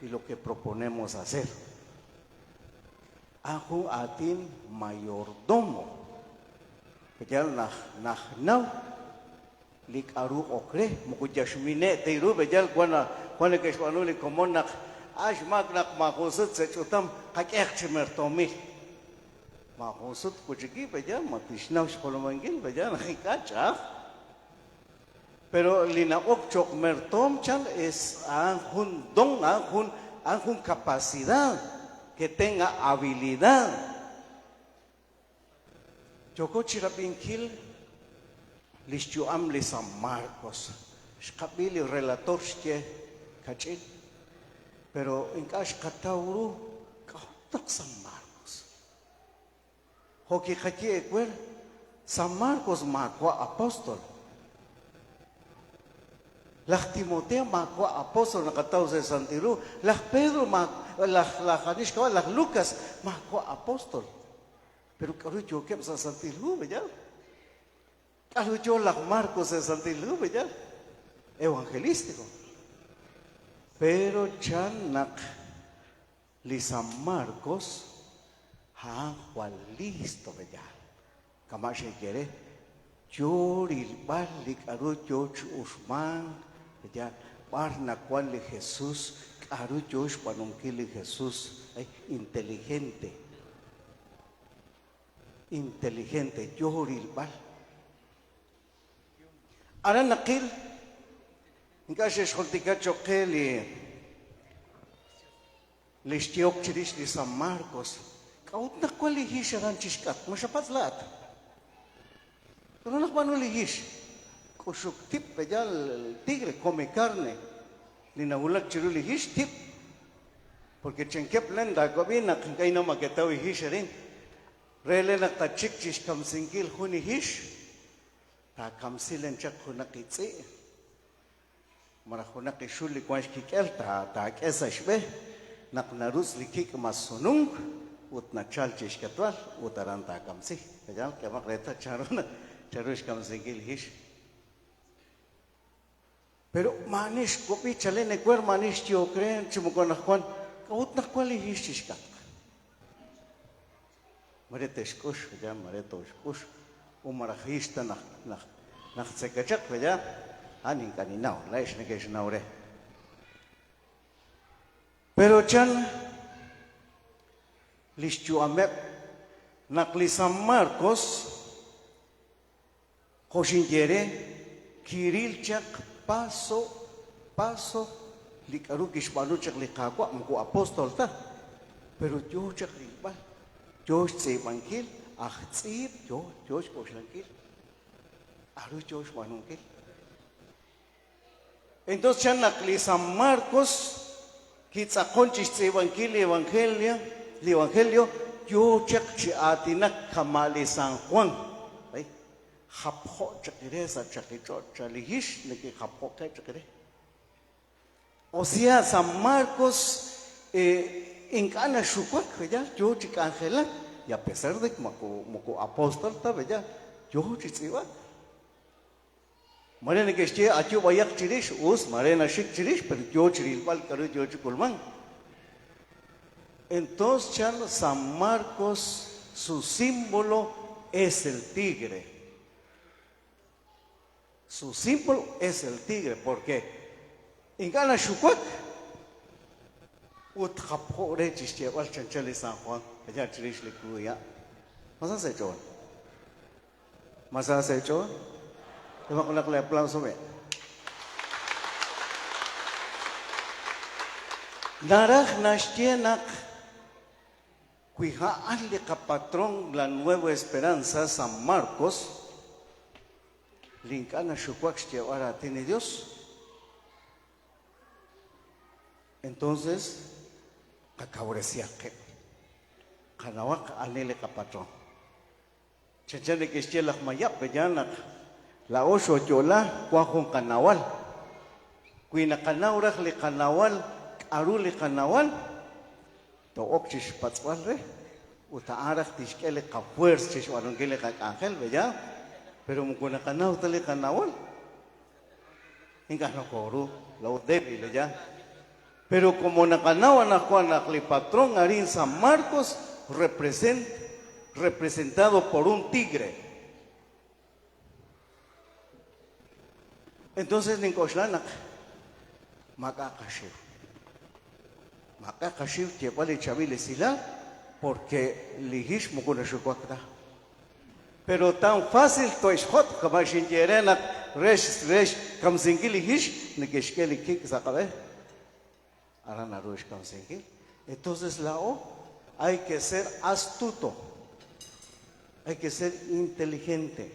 Y lo que proponemos hacer. A'an jun aatin mayordomo. Yal naj najnaw li k'a'ru ok re, moko yal xmine' ta ru, yal wan wan neke'xb'aanu li komon naq a' xmaak naq maajun sut sa' ch'utam qak'ehaq chi mertoomil. Maajun sut kuchiki, yal ma tixnaw xjolomankil, yal naq ink'a' ch'a'aj. Pero li na'ok cho'q mertoom chan es a'an jun don, a'an jun a'an jun capacidad que tenga habilidad. Yooko chirab'inkil lix yu'am li San Marcos. Xqab'i li relator xye kach'in, pero ink'a' xqataw ru k'a'ut naq San Marcos. Jo' kiqaye ewer, San Marcos maawa' apóstol. Laj Timoteo maawa' apóstol naqataw sa' Santil Hu. Laj Pedro laj laj ani xk'ab'a' laj Lucas maawa' apóstol. Pero k'aru yookeb' sa' Santil Hu, b'eyal? K'aru yoo laj Marcos sa' Santil Hu, b'eyal? Evangelístico. Pero chan naq Li San Marcos a'an jwal listo b'eyal. Kama' xeye re, yoo rilb'al li k'a'ru yoo chi uxmank, b'eyal, b'ar nawan li Jesus, k'a'ru yoo xb'aanunkil li Jesus, ay, inteligente, inteligente, yoo rilb'al. Aran naqil, ink'a' xe'xjultika cho'q qe li li xyehok chirix li San Marcos. K'a'ut naq wank li hix aran chixk'atq? Ma xapatz' laa'at? K'aru naqb'aanu li hix? K'uxuk tib' b'eyal el tigre come carne. Li nawulak chiru li hix tib'. Porque chankeb' len taawab'i naq ink'a' innaw ma ketaw li hix arin. Re len naq tatxik chi xkamsinkil jun li hix, taakamsi len chaq junaq li tz'i' malaj junaq li xul li wank xkik'el, taak'e sa' xb'e naq narutz' li kik' mas sununk ut nachalk chi xketb'al ut aran taakamsi. Yal k'ehomaq reetal chanru chanru xkamsinkil li hix. Pero maa'ani xwab'i chalen ewer, maa'ani xyehok re chi moko anaqwan, k'a'ut naq wank li hix chi xk'atq? Mare te'xk'ux, ya, mare tooxk'ux, u malaj hix ta naq naq naq tzeka chaq, ya, a'an ink'a' ninnaw, laa'ex neke'xnaw re. Pero chan li xyu'ameb' naq li San Marcos Jo' xinye eere, kiril chaq paso paso li k'a'ru kixb'aanu chaq li Qaawa', moko apostol ta, pero yoo chaq rilb'al, yoo xtz'iib'ankil, aj tz'iib', yoo, yoo xk'oxlankil, k'a'ru yoo xb'aanunkil. Entonces chan naq li San Marcos kitz'aqon chixtz'iib'ankil li Evangelio, li Evangelio yoo chaq chi aatinak kama' li San Juan. Ay, japjo' chaq re sa' chaqi ch'och' chali hix neke'japjo'qe' chaq re. O sea, San Marcos ink'a' naxuwak, ya yoo chi k'anjelak, y a pesar de que moko moko apóstol ta, ya yoo chi tz'iib'ak. Mare neke'xye ayu b'ayaq chirix, us, mare naxik chirix, pero yoo chi rilb'al k'a'ru yoo chi k'ulmank. Entonces chan San Marcos su símbolo es el tigre. Su símbolo es el tigre porque ink'a' naxuwak ut japjo re chi xyeeb'al chanchan li San Juan ayan chirix li kuya'. Ma sa sa' eech'ool? Ma sa sa' eech'ool? K'ehomaq junaq lee aplauso b'i'. Naraj naxye naq wi a'an li qapatron La Nueva Esperanza San Marcos, li ink'a' naxuwak xyeeb'al raatin li Dios, entonces qakawresihaq qib', qanawaq ani li qapatron. Chanchan neke'xye laj mayab' pe'yaal naq laa'o xooyo'la wan jun qanawal. Wi naqanaw raj li qanawal k'aru li qanawal, too'ok chi xpatz'b'al re ut a'an raj tixk'e li qafuers chi xb'aanunkil li qak'anjel, pe'yaal? Pero moko naqanaw ta li qanawal. Ink'a' nokooru, laa'o débil, pe'yaal? Pero como naqanaw anaqwan naq li patrón arin San Marcos represent, representado por un tigre. Entonces nink'oxla naq maak'a' qaxiw. Maak'a' qaxiw xyeeb'al li chaab'il esilal porque li hix moko naxuwak ta. Pero tan fácil to'xjot' kama' xinye eere naq re re xkamsinkil li hix neke'xk'e li kik' sa' qab'een. Aran naru xkamsinkil. Entonces laa'o hay que ser astuto, hay que ser inteligente.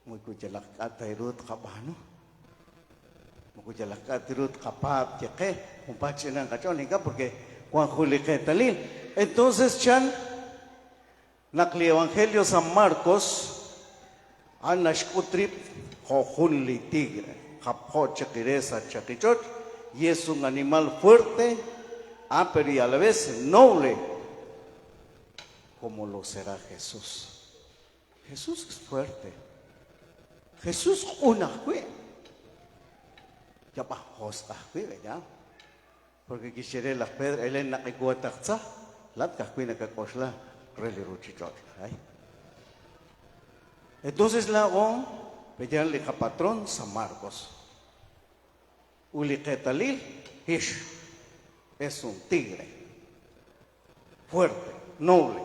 Moko yalaq k'a' ta ru tqab'aanu. Moko yalaq k'a' ta ru tqapaab' ye qe, junpaat ch'inanq qach'ool, ink'a' porque wan jun li qeetalil. Entonces chan naq li Evangelio San Marcos a'an naxk'ut rib' jo' jun li tigre, japjo chaq re sa' chaqi ch'och', y es un animal fuerte, ah, pero y a la vez noble, como lo será Jesús. Jesús es fuerte. Jesús q'un ajwi'. Yab'aj josq' ajwi', ¿verdad? Porque kixye re laj Pedro, elen naq iwataq tza, laat ka'ajwi' nakak'oxla re li ruchich'och'. Ay. Entonces laa'o, peyan li qapatrón San Marcos. Ut li qeetalil, hix, es un tigre. Fuerte, noble.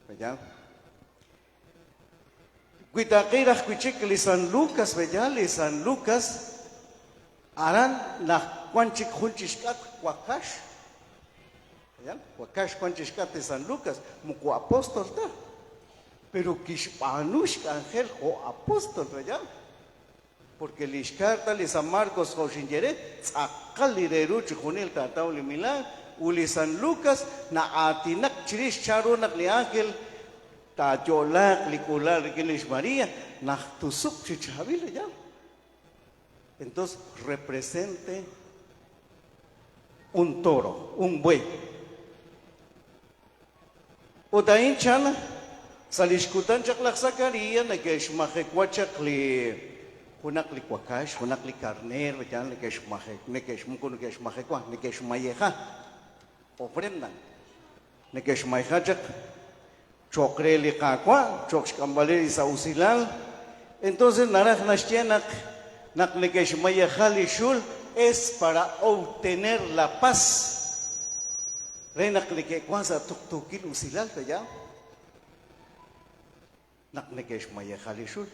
¿Verdad? Wi taaqil ajwi' chik li San Lucas, ¿verdad? Li San Lucas, aran naq wan chik jun chixk'atq wakax. ¿Verdad? Wakax wan chixk'atq li San Lucas, moko apóstol ta. Pero kixb'aanu xk'anjel jo' apóstol, ¿verdad? Porque li xkarta li San Marcos jo' xinye re, tz'aqal li re ru chi junil taataw li milaagr, ut li San Lucas na'aatinak chirix chan ru naq li ánjel taayo'laaq li k'uula'al rik'in li xMaria, naq tusub' chi chaab'il li yaal. Entonces, represente un toro, un buey. Ut a'in chan, sa' li xkutan chaq laj Zacarías neke'xmajewa chaq li junaq li wakax, junaq li karneer, yaal neke'xmaje, neke'x, moko neke'xmajewa, neke'xmayeja, ofrenda, neke'xmayeja chaq cho'q re li Qaawa', cho'q xk'amb'al re li sa' usilal. Entonces naraj naxye naq naq neke'xmayeja li xul es para obtener la paz. Re naq neke'wank sa' tuqtuukil usilal, pe'yaal? Naq neke'xmayeja li xul,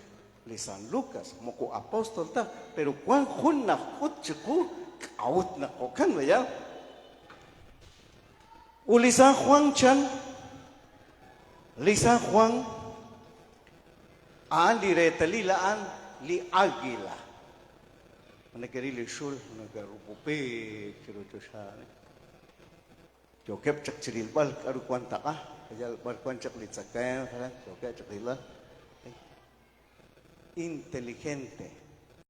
li San Lucas moko apóstol ta, pero wank jun naxk'ut chiqu k'a'ut naq jo'kan, pe'yaal? Ut li San Juan chan, li San Juan a'an li reetalil a'an li águila. Neke'ril li xul, neke'rupupik chiru choxa. Yookeb' chaq chi rilb'al k'aru wank taq'a, yal b'ar wank chaq li tzakemq, yookeb' chaq rilb'al. Inteligente.